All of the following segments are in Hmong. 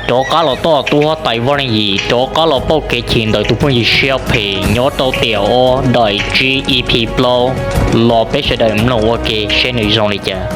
Rov qab los tom tub huab tais Vaj Leej Yim rov qab los pauj kev chim ntawm tus phooj ywg siab phem nyob rau tiam ob daim tsib E P plaub los peb sawv daws mloog ua ke seb nws zoo li cas.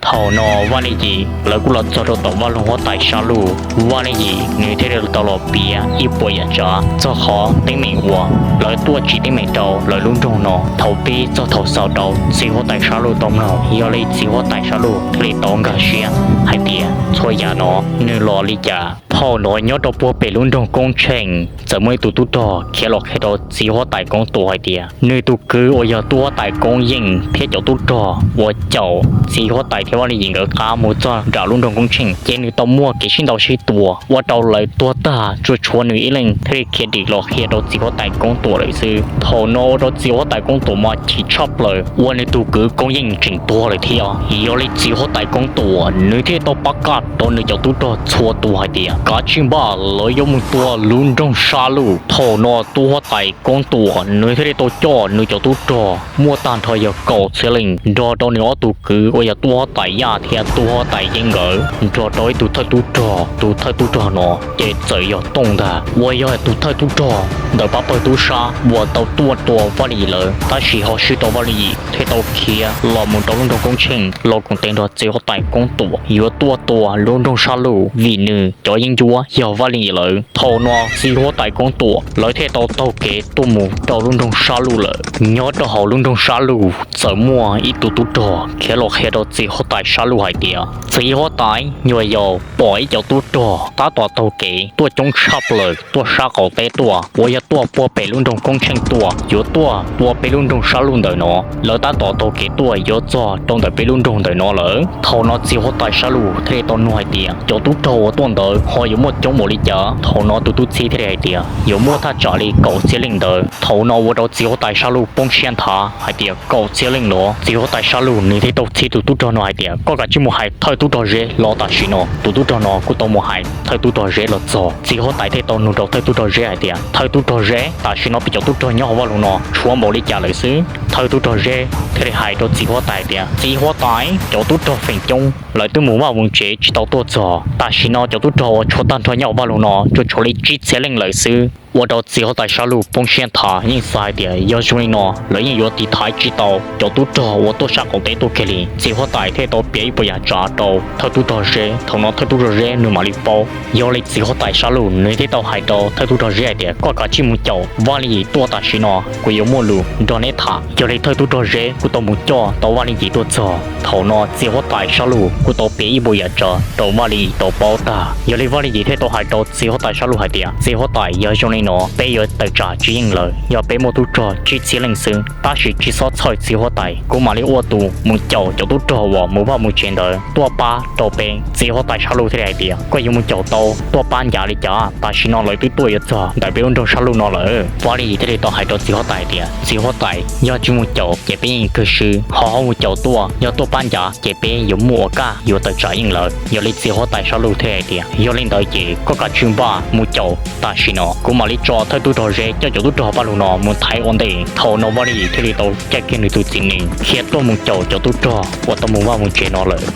Thaum no Vaj Leej Yim lawv kuj los txog rau tom Vaj Loog huab tais sab lug, Vaj Leej Yim nws thiaj li tau los piav ib puas yam tsav txog qhov teeb meem uas lawv tuaj tsim teeb meem rau lawv lub nroog no. Thaum pib txog thaum xaus rau txiv huab tais sab lug tau mloog, yog li txiv huab tais sab lug thiaj li tau nkag siab hais tias txhua yam no nws los li cas. Thaum no nyob rau puag pem lub nroog Koob Tsheej txawm muaj ib tug tub rog khiav los qhia rau txiv huab tais Koob Tuam hais tias nws tus kwv uas yog tub huab tais Koob Yeej thiab cov tub rog uas caum txiv huab tais thiab Vaj Leej Yim nkawd qab mus txog nram lub nroog Koob Tsheej ces nws tau muaj kev sib ntaus sib tua ua rau lawv tuag tag, tsuas tshuav nws ib leeg thiaj li khiav dim los qhia rau txiv huab tais Koob Tuam lawm xwb. Thaum no ua rau txiv huab tais Koob Tuam mas chim tshaj plaws uas nws tus kwv Koob Yeej tseem tuag lawm thiab. Yog li txiv huab tais Koob Tuam nws thiaj tau pab kaj rau nws cov tub rog txhua tus hais tias kav tsij npaj, lawv yuav mus tua lub nroog sab lug. Thaum no tub huab tais Koob Tuam nws thiaj li tau coj nws cov tub rog muaj tag nrho yog kaum txhiab leej nrog rau nws ob tug kwv uas yog tub huab tais Yaj thiab tub huab tais Yeeb nkawd nrog rau ib tug thawj tub rog. Tus thawj tub rog no ces txawm yog Tooj ntag, uas yog tus thawj tub rog ntawm pab pawg tub sab uas tau tuaj tua Vaj Leej Yim lawm, tab sis ho swb rau Vaj Leej Yim thiaj tau khiav los mus rau lub nroog Koob Tsheej los koom tes nrog txiv huab tais Koob Tuam yuav tuaj tua lub nroog sab lug vim nws cov yeeb ncuab yog Vaj Leej Yim lawm. Thaum no txiv huab tais Koob Tuam lawv thiaj tau taug kev tuaj mus rau lub nroog sab lug lawm. Nyob rau hauv lub nroog sab lug txawm muaj ib tug tub rog khiav los qhia rau txiv huab tais sab lug hais tias txiv huab tais nyuam yaus pom ib cov tub rog tab tom taug kev tuaj coob tshaj plaws tuaj sab qaum teb tuaj uas yog tuaj puag pem lub nroog Koob Tsheej tuaj yuav tuaj tua peb lub nroog sab lug ntawm no. Lawv tab tom taug kev tuaj yuav txog rau ntawm peb lub nroog ntawm no lawm. Thaum no txiv huab tais sab lug thiaj li tau nug hais tias cov tub rog uas tuaj ntawd ho yuav muaj coob npaum li cas? Thaum no tus tub txib thiaj li hais tias yuav muaj thaj tsam li kaum txhiab leej ntawd. Thaum no ua rau txiv huab tais sab lug poob siab nthav hais tias kaum txhiab leej los? Txiv huab tais sab lug nws thiaj tau txib tus tub rog no hais tias koj kav tsij mus hais thawj tub rog Zeb los tam sim no. Tus tub rog no kuj tau mus hais thawj tub rog Zeb los txog. Txiv huab tais thiaj tau nug rau thawj tub rog Zeb hais tias thawj tub rog Zeb, tam sim no peb cov tub rog nyob hauv vaj loog no tshuav npaum li cas lawm xwb? Thawj tub rog Zeb thiaj li hais rau txiv huab tais tias txiv huab tais, cov tub rog feem coob lawv twb mus vaj mus tsev tsis tau tuaj txog. Tam sim no cov tub rog uas tshuav tag nrho nyob hauv vaj loog no tsuas tshuav li tsib txhiab leej lawm xwb. Ua rau txiv huab tais sab lug poob siab nthav, yeej xav hais tias yog zoo li no lawv yeej yuav tiv thaiv tsis tau cov tub rog uas tuaj sab qaum teb tuaj kiag li. Txiv huab tais thiaj tau piav ib puas yam tsav rau thawj tub rog Zeb. Thaum no thawj tub rog Zeb nws mam li paub. Yog li txiv huab tais sab lug nws thiaj tau hais rau thawj tub rog Zeb hais tias koj kav tsij mus caum Vaj Leej Yim tuaj tam sim no, kuv yuav muaj lus nrog neb tham. Yog li thawj tub rog Zeb kuj tau mus coj tau Vaj Leej Yim tuaj txog. Thaum no txiv huab tais sab lug kuj tau piav ib puas yam tsav rau Vaj Leej Yim tau paub tag. Yog li Vaj Leej Yim thiaj tau hais rau txiv huab tais sab lug hais tias txiv huab tais, yog zoo li no peb yuav tawm tsam tsis yeej lawm, yog peb muaj tub rog tsib txhiab leej xwb, tab sis tsis txhob txhawj txiv huab tais, kuv mam li ua tus mus caum cov tub rog uas mus vaj mus tsev ntawd tuaj pab rau peb. Txiv huab tais sab lug thiaj li hais tias koj yuav mus caum tau tuaj pab ncav li cas? Tam sim no lawv twb tuaj yuav txog ntawm peb lub nroog sab lug no lawm. Vaj Leej Yim thiaj li tau hais rau txiv huab tais tias txiv huab tais, yog tsis mus caum ces peb yeej kawg swb, ho ho mus caum tuaj yog tuaj pab ncav ces peb yuav muaj ua kaj yuav tawm tsam yeej lawm. Yog li txiv huab tais sab lug thiaj hais tias yog li ntawd ces koj kav tsij npaj mus caum tam sim no, kuv mam li tso thawj tub rog Zeb coj cov tub rog vaj loog no mus thaiv ua ntej. Thaum no Vaj Leej Yim thiaj li tau caij kiag nws tus txiv nees khiav tuaj mus caum cov tub rog uas tau mus vaj mus tsev no lawm.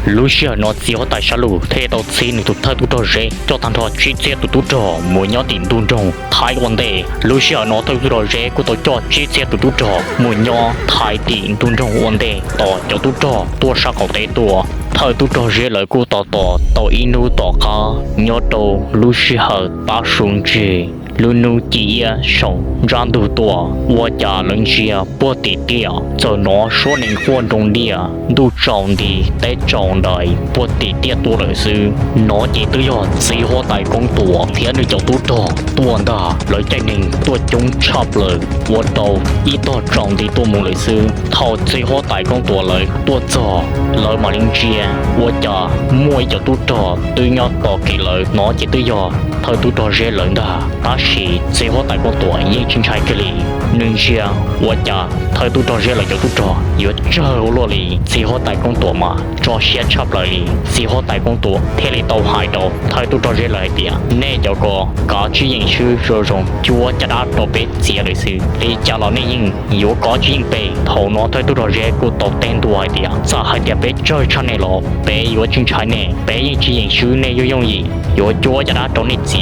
Lub sij hawm no txiv huab tais sab lug thiaj li tau txib nws tus thawj tub rog Zeb coj tag nrho tsib txhiab tus tub rog mus nyob tim ntug nroog thaiv ua ntej. Lub sij hawm no thawj tub rog Zeb kuj tau coj tsib txhiab tus tub rog mus nyob thaiv tim ntug nroog ua ntej tos cov tub rog tuaj sab qaum teb tuaj. Thawj tub rog Zeb lawv kuj tos tos tau ib hnub tom qab nyob rau lub sij hawm tav su ntsig, lub hnub ci iab saum ntsab ntug tuaj, ua cas lawv ntsia puag tim tiaj txawm hnov suab nees quaj nroo ntiaj, ntuj tsaus nti teb tsaus ntais puag tim tiaj tuaj lawm xwb. No ces twb yog txiv huab tais Koob Tuam thiab nws cov tub rog tuaj ntag. Lawv caij neeg tuaj coob tshaj plaws ua rau ib tog tsaus nti tuaj mus lawm xwb. Thaum txiv huab tais Koob Tuam lawv tuaj txog, lawv mam li ntsia ua cas muaj ib cov tub rog twb nyob tos kev lawv. No ces twb yog thawj tub rog Zeb lawv ntag, tab sis txiv huab tais Koob Tuam yeej tsis ntshai kiag li. Nws ntsia ua cas thawj tub rog Zeb lawv cov tub rog yuav tsawg ua luaj li. Txiv huab tais Koob Tuam mas tso siab tshaj plaws li. Txiv huab tais Koob Tuam thiaj li tau hais rau thawj tub rog Zeb lawv hais tias, nej cov ko, kav tsij yeem swb zoo zoo, cuab caj dab rau peb txiav lawm xwb, li cas los nej yeej yuav kav tsij yeem pe. Thaum no thawj tub rog Zeb kuj tau teb ntua hais tias, txawm hais tias peb tsawg tshaj nej los peb yuav tsis ntshai nej, peb yeej tsis yeem swb nej yooj yooj yim, yuav cuab caj dab rau nej txiav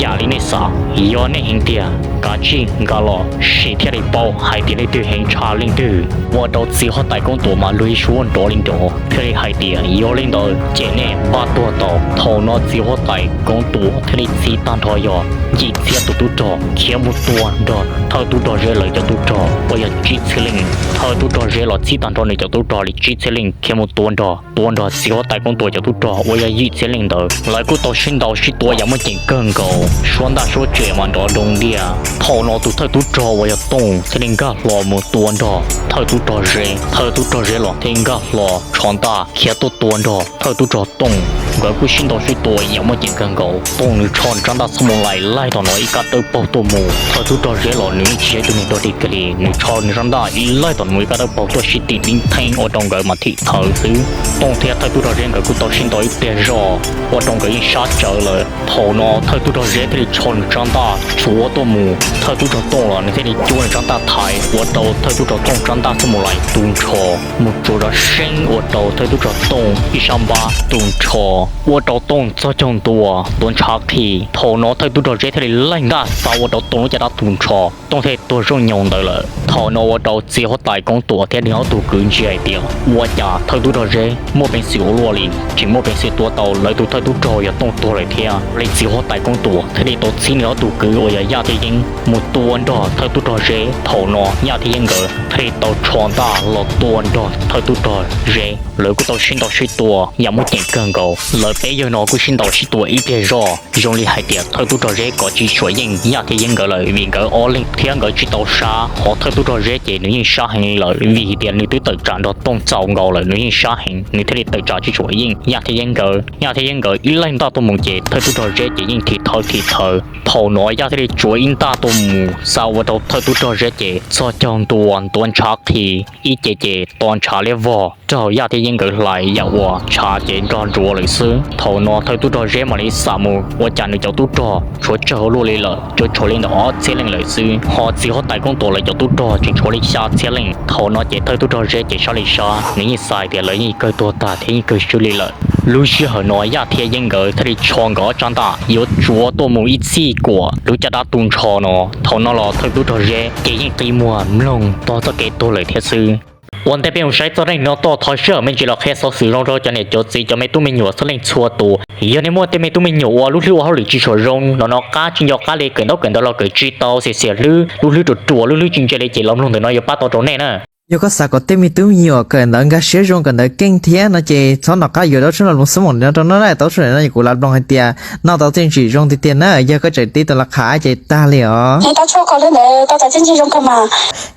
yam li nej xav. Yog nej heev tiag, kav tsij nkag los sim thiaj li paub hais tias leej twg heev tshaj leej twg. Ua rau txiv huab tais Koob Tuam mas luag ib suab nrov li nrov, thiaj li hais tias, yog li ntawd ces nej npaj tuag tau. Thaum no txiv huab tais Koob Tuam thiaj li txib tag nrho yog yim txhiab tus tub rog khiav mus tua nrog thawj tub rog Zeb lawv cov tub rog uas yog tsib txhiab leej. Thawj tub rog Zeb los txib tag nrho nws cov tub rog li tsib txhiab leej khiav mus tua nrog, tua nrog txiv huab tais Koob Tuam cov tub rog uas yog yim txhiab leej ntawd. Lawv kuj tau sib ntaus sib tua yam muaj ceem kawg nkaus, suab ntaj suab tsev mas nrov nroo ntiaj. Thaum no tus thawj tub rog uas yog Tooj thiaj li nkag hlo mus tua nrog thawj tub rog Zeb, thawj tub rog Zeb los thiaj nkag hlo tso ntaj khiav tuaj tua nrog thawj tub rog Tooj. Nkawd kuj sib ntaus sib tua yam muaj ceem kawg nkaus. Tooj nws tso nws rab ntaj xab mus lais laij tom no ib kab dawb paug tuaj mus. Thawj tub rog Zeb los nws yeej tsis yog ib tug neeg dog dig kiag li, nws tso nws rab ntaj ib laij tom no ib kab dawb paug tuaj sib tim nteeb theeb ua rau nkawd mas thim thawv xwb. Tooj thiab thawj tub rog Zeb nkawd kuj tau sib ntaus ib pliag zog ua rau nkawd yeej sab tsawv lawm. Thaum no thawj tub rog Zeb thiaj li tso nws rab ntaj tsuav tuaj mus, thawj tub rog Tooj los nws thiaj li cuab nws rab ntaj thaiv ua rau thawj tub rog Tooj rab ntaj xab mus lais tu nrho mus tsuav zov seeb ua rau thawj tub rog Tooj ib sab npab tu nrho, ua rau Tooj txog caug ntua ntuav ntshav qhi. Thaum no thawj tub rog Zeb thiaj li laij ntaj xav ua rau Tooj lub caj dab tu nrho, Tooj thiaj li tuag zooj nyoos ntawd lawm. Thaum no ua rau txiv huab tais Koob Tuam thiab nws ob tug kwv ntsia hais tias ua cas thawj tub rog Zeb muaj peev xwm ua luaj li, tseem muaj peev xwm tua tau lawv tus thawj tub rog yog Tooj tuag lawm thiab li. Txiv huab tais Koob Tuam thiaj li tau txib nws ob tug kwv uas yog Yaj thiab Yeeb mus tua nrog thawj tub rog Zeb. Thaum no Yaj thiab Yeeb nkawd thiaj li tau tso ntaj los tua nrog thawj tub rog Zeb. Lawv kuj tau sib ntaus sib tua yam muaj ceem kawg nkaus. Lawv peb yawg no kuj sib ntaus sib tua ib pliag zog zoo li hais tias thawj tub rog Zeb kov tsis tshua yeej Yaj thiab Yeeb nkawd lawm vim nkawd ob leeg thiab nkawd tsis tau sab, ho thawj tub rog Zeb ces nws yeej sab heev li lawm vim tias nws twb tawm tsam nrog Tooj txaus nkaus lawm, nws yeej sab heev, nws thiaj li tawm tsam tsis tshua yeej Yaj thiab Yeeb nkawd. Yaj thiab Yeeb nkawd ib laij ntaj tuaj mus ces thawj tub rog Zeb ces yeej thim thawv thim thawv. Thaum no Yaj thiaj li tsuav ib ntaj tuaj mus xav ua rau thawj tub rog Zeb ces txog caug ntua ntuav ntshav qhi, ib ce ces to ntshav liab vog raug Yaj thiab Yeeb nkawd hlais yam uas ntshav ces nrog ntsuav lawm xwb. Thaum no thawj tub rog Zeb mam li xam mus ua cas nws cov tub rog tshuav tsawg ua luaj li lawm, tshuav tshuav li ntawm ob txhiab leej lawm xwb, ho txiv huab tais Koob Tuam lawv cov tub rog tseem tshuav li xya txhiab leej. Thaum no ces thawj tub rog Zeb ces sab li sab, nws yeej xav tias lawv yeej kawg tuag tag thiab yeej kawg swb li lawm. Lub sij hawm no Yaj thiab Yeeb nkawd thiaj li tso nkawd ob tsab ntaj yuav tsuav tuaj mus ib txhij kuam lub caj dab tu nrho no. Thaum no los thawj tub rog Zeb ces yeej qi muag mloog tog txoj kev tuag lawm thiab xwb. Ua ntej peb mus saib txoj neej no toj thov sij hawm me ntsis los qhia xov xwm zoo rau cov niam cov txiv cov me tub me nyuam txhua leej txhua tus. Yog nej muaj tej me tub me nyuam uas lub hlwb ua hauj lwm tsis tshua zoo no no qab tsis nco qab li kawm ntaub kawm ntawv los kawm tsis tau xiam xiam hlwb, lub hlwb ruam ruam lub hlwb tsis ntse li ces los mloog ntawm no yuav pab tau rau nej na. Yog koj xav kom tej me tub me nyuam kawm ntawv nkag siab zoo kawm ntawv keej thiab no ces txhob nco qab yuav tau tshaj los mloog xab moos no rau no na, tau tshaj no kuv los mloog hais tias noj tau txiaj ntsig zoo tiag tiag na, yog koj tseem tib tau los qhav ces tag li os.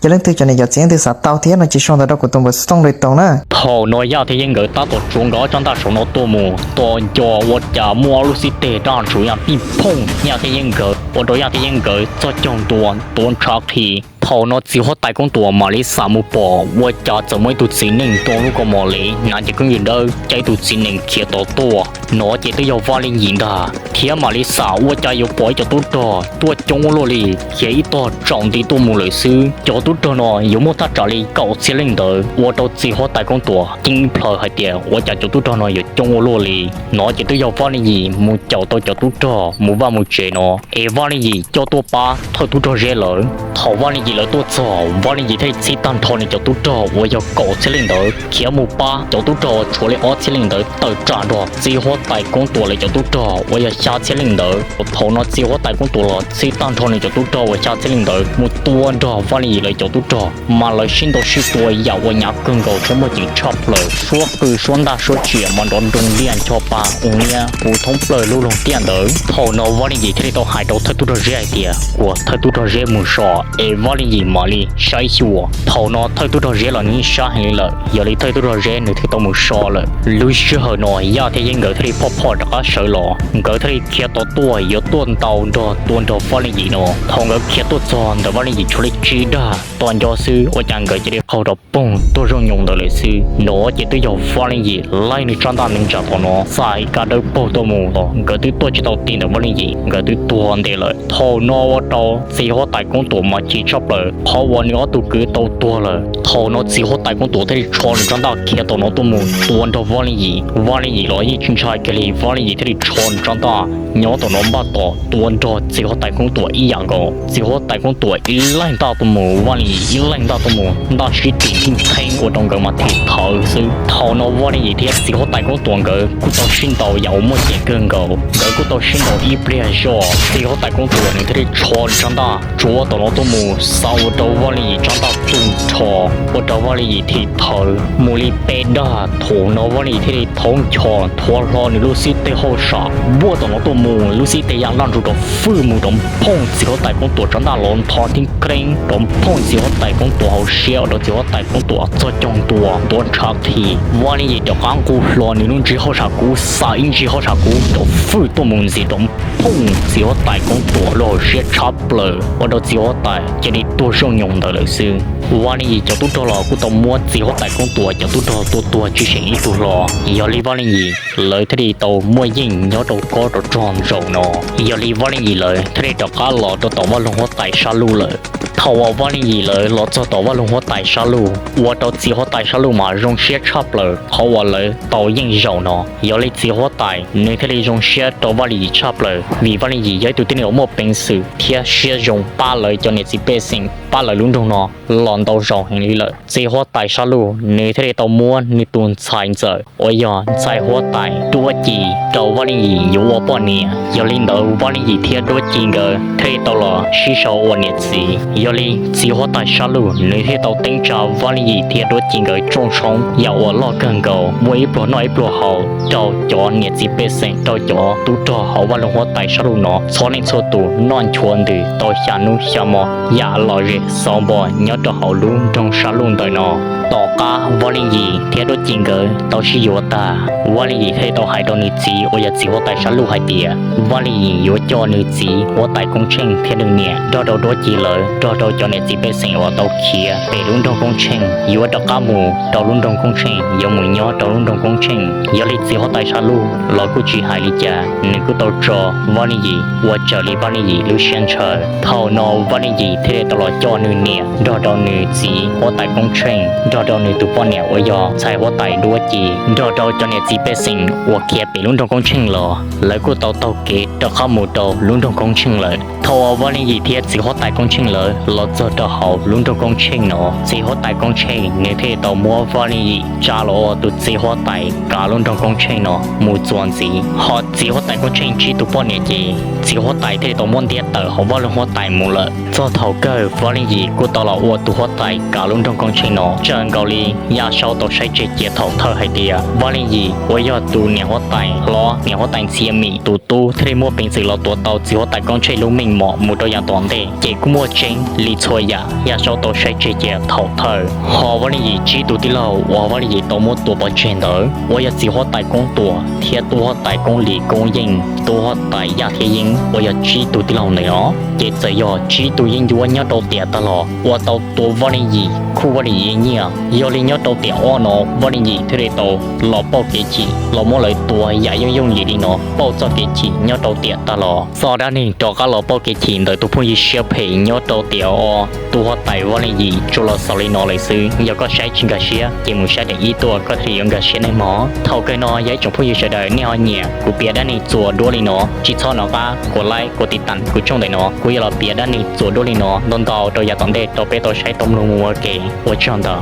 Ces leej twg cov niam cov txiv twg xav tau thiab no ces sau ntawv rau kuv tus npawb xov tooj li tau na. Thaum no Yaj thiab Yeeb nkawd tab tom tsuav nkawd ob tsab ntaj saum no tuaj mus tos nco ua cas muaj ob lub xib teg daj ntsug yam pij phooj Yaj thiab Yeeb nkawd ua rau Yaj thiab Yeeb nkawd txog caug ntua tuav ntshav qhi. Thaum no txiv huab tais Koob Tuam mam li xam mus pom ua cas txawm muaj ib tug txiv neej tuav lub kaus mom li hnav cev khaub ncaws dawb caij ib tug txiv nees khiav tod tuaj. No ces twb yog Vaj Leej Yim ntag thiab mam li xam ua cas yuav pom ib co tub rog tuaj coob ua luaj li, khiav ib tog tsaus nti tuaj mus lawm xwb. Cov tub rog no yuav muaj thaj tsam li kaum txhiab leej ntawd ua rau txiv huab tais Koob Tuam ceeb ib plhaw hais tias ua cas cov tub rog no yuav coob ua luaj li. No ces twb yog Vaj Leej Yim mus caum tau cov tub rog mus vaj mus tsev no es Vaj Leej Yim coj tuaj pab thawj tub rog Zeb lawv. Thaum Vaj Leej Yim lawv tuaj txog, Vaj Leej Yim thiaj li txhib tag nrho nws cov tub rog uas yog kaum txhiab leej ntawd khiav mus pab cov tub rog tshuav li ob txhiab leej ntawd tawm tsam nrog txiv huab tais Koob Tuam lawv cov tub rog uas yog xya txhiab leej ntawd. Thaum no txiv huab tais Koob Tuam los txhib tag nrho nws cov tub rog uas xya txhiab leej ntawd mus tua nrog Vaj Leej Yim lawv cov tub rog, mas lawv sib ntaus sib tua yam uas hnyav kawg nkaus thiab muaj ceem tshaj plaws, suab qw suab ntaj suab tsiam mas nrov nroo liaj ncho pa ua niab puv thoob plaws lub loog tiaj ntawd. Thaum no Vaj Leej Yim thiaj li tau hais rau thawj tub rog Zeb hais tias kom thawj tub rog Zeb mus so es Vaj Yim mam li saib xyuas. Thaum no thawj tub rog Zeb los nws yeej sab heev li lawm, yog li thawj tub rog Zeb nws thiaj tau mus so lawm. Lub sij hawm no Yaj thiab Yeeb nkawd thiaj li phoj phoj rov qab sawv los, nkawd thiaj li khiav tau tuaj yuav tuaj ntaus nrog tua nrog Vaj Leej Yim no. Thaum nkawd khiav tuaj txog ntawm Vaj Leej Yim tshuav li tsib dag tom nco xwb ua cas nkawd cia li qaug rov poog tuag zooj nyoos ntawd lawm xwb. No ces twb yog Vaj Leej Yim laij nws tsab ntaj nws ntsam tom no xa ib kab dawb paug tuaj mus los nkawd twb tuaj tsis tau ti ntawm Vaj Leej Yim, nkawd twb tuag ntev lawm. Thaum no ua rau txiv huab tais Koob Tuam mas chim tshaj plaws qhov uas nws ob tug kwv tau tuag lawm. Thaum no txiv huab tais Koob Tuam thiaj li tsho nws tsab ntaj khiav tom no tuaj mus tua nrog Vaj Leej Yim. Vaj Leej Yim los yeej tsis ntshai kiag li, Vaj Leej Yim thiaj li tsho nws tsab ntaj nyob tom no npaj tos tua nrog txiv huab tais Koob Tuam ib yam nkaus. Txiv huab tais Koob Tuam ib laij ntaj tuaj mus, Vaj Leej Yim ib laij ntaj tuaj mus, ntaj sib tim nkeej theeb ua rau nkawd mas thim thawv xwb. Thaum no Vaj Leej Yim thiab txiv huab tais Koob Tuam nkawd kuj tau sib ntaus yam uas muaj ceem kawg nkaus, nkawd kuj tau sib ntaus ib pliag zog. Txiv huab tais Koob Tuam nws thiaj li tsho nws tsab ntaj tsuav tom no tuaj mus xa ua rau Vaj Leej Yim tsab ntaj tu nrho, ua rau Vaj Leej Yim thim thawv mus li peb dag. Thaum no Vaj Leej Yim thiaj li thaub ncho nthuav hlo nws lub xib teg hauj sam npuaj tom no tuaj mus, lub xib teg ya laj ntsug rov fwj mus rov phooj txiv huab tais Koob Tuam tsab ntaj los ntho thib kreeb rov phooj txiv huab tais Koob Tuam hauv siab ua rau txiv huab tais Koob Tuam txog caug ntua ntuav ntshav thi. Vaj Leej Yim rov qab nqus hlo nws lub ntsig hauj sam kuv, xa ib ntsig hauj sam kuv rov fwj tuaj mus ntxiv rov phooj txiv huab tais Koob Tuam lub hauv siab tshab plaws ua rau txiv huab tais cia li tuag zooj nyoos ntawd lawm xwb. Vaj Leej Yim cov tub rog los kuj tau muab txiv huab tais Koob Tuam cov tub rog tua tuag tsis seem ib tug hlo. Yog li Vaj Leej Yim lawv thiaj li tau muaj yeej nyob rau kob rau rog zaum no. Yog li Vaj Leej Yim lawv thiaj li rov qab los rau tom Vaj Loog huab tais sab luj lawm. Thaum uas Vaj Leej Yim lawv los txog tom Vaj Loog huab tais sab luj ua rau txiv huab tais sab luj mas zoo siab tshaj plaws qhov uas lawv tau yeej zaum no. Yog li txiv huab tais nws thiaj li zoo siab rau Vaj Leej Yim tshaj plaws vim Vaj Leej Yim yog ib tug tib neeg uas muaj peev xwm thiab siab zoo pab lawv cov niam txiv pej xeem pab lawv lub nroog no los ntau zaus heev li lawm. Txiv huab tais sab luj nws thiaj li tau muab nws tus ntxhais ntxawm uas yog ntxhais huab tais Duab Ci rau Vaj Leej Yim yuav ua poj niam. Yog li ntawd Vaj Leej Yim thiab Duab Ci nkawd thiaj li tau los sib sau ua niam txiv. Yog li txiv huab tais sab luj nws thiaj tau teeb tsa Vaj Leej Yim thiab Duab Ci nkawd tsooj tshoob yam uas loj kawg nkaus muaj ib pluag noj ib pluag haus rau cov niam txiv pej xeem rau cov tub rog hauv Vaj Loog huab tais sab luj no txhua leej txhua tus noj nchuav ntws tau xya hnub xya hmo yam lom zem xauv npo nyob rau hauv lub nroog sab luj ntawm no. Tom qab Vaj Leej Yim thiab Duab Ci nkawd tau sib yuav tag, Vaj Leej Yim thiaj tau hais rau nws txiv uas yog txiv huab tais sab luj hais tias Vaj Leej Yim yuav coj nws txiv huab tais Koob Tsheej thiab nws niam nrog rau Duab Ci lawv nrog rau cov niam txiv pej xeem uas tau khiav pem lub nroog Koob Tsheej yuav rov qab mus rau lub nroog Koob Tsheej yuav mus nyob rau lub nroog Koob Tsheej. Yog li txiv huab tais sab luj los kuj tsis hais li cas, nws kuj tau tso Vaj Leej Yim ua raws li Vaj Leej Yim lub siab ntshaw. Thaum no Vaj Leej Yim thiaj li tau los coj nws niam nrog rau nws txiv huab tais Koob Tsheej nrog rau nws tus poj niam uas yog ntxhais huab tais Duab Ci nrog rau cov niam txiv pej xeem uas khiav pem lub nroog Koob Tsheej los lawv kuj tau taug kev rov qab mus rau lub nroog Koob Tsheej lawm. Thaum uas Vaj Leej Yim thiab txiv huab tais Koob Tsheej lawv los txog rau hauv lub nroog Koob Tsheej no, txiv huab tais Koob Tsheej nws thiaj li tau muab Vaj Leej Yim tsa los ua tus txiv huab tais kav lub nroog Koob Tsheej no mus txuas ntxiv. Ho txiv huab tais Koob Tsheej tsib tus poj niam ces txiv huab tais thiaj li tau muab ntiab tawm hauv Vaj Loog huab tais mus lawm. Txog thaum kawg Vaj Leej Yim kuj tau los ua tus huab tais kav lub nroog Koob Tsheej no. Tsawg nkaus li Yaj Saub tau saib tseg cia thaum thawj hais tias Vaj Leej Yim uas yog tus niam huab tais hlob, niam huab tais Ntxhiav Mim tus tub thiaj li muaj peev xwm los tuav tau txiv huab tais Koob Tsheej lub meej mom mus rau yav tom ntej, ces kuj muaj tseeb li txhua yam Yaj Saub tau saib tseg cia thaum thawj. Ho Vaj Leej Yim tsib tus tij laug uas Vaj Leej Yim tau muab tua pov tseg ntawd uas yog txiv huab tais Koob Tuam thiab tub huab tais Koob Lis Koob Yeej, tub huab tais Yaj thiab Yeeb uas yog tsib tus tij laug ntawd no, ces txawm yog tsib tug yeeb ncuab nyob rau tiam tag los uas tau tua Vaj Leej Yim, khuj Vaj Leej Yim nyiaj. Yog li nyob rau tiam ob no Vaj Leej Yim thiaj li tau los pauj kev chim los muab lawv tua yam yooj yooj yim li no, pauj txoj kev chim nyob rau tiam tag los. Txoj dab neeg rov qab los pauj kev chim ntawm tus phooj ywg siab phem nyob rau tiam ob, tus huab tais Vaj Leej Yim tsuas los xaus li no lawm xwb. Yog koj saib tsis nkag siab ces mus saib daim ib tuaj koj thiaj li yuav nkag siab neej mog. Thaum kawg no yog ib tsoom phooj ywg sawv daws nej ho nyiam kuv piav dab neeg txuas duab li no, tsis txhob nco qab kuv like, kuv tiv tam kuv channel ntawm no, kuv yuav los piav dab neeg txuas duab li no ntau ntau rau yav tom ntej rau peb tau saib tau mloog mus ua ke. Ua tsaug ntau.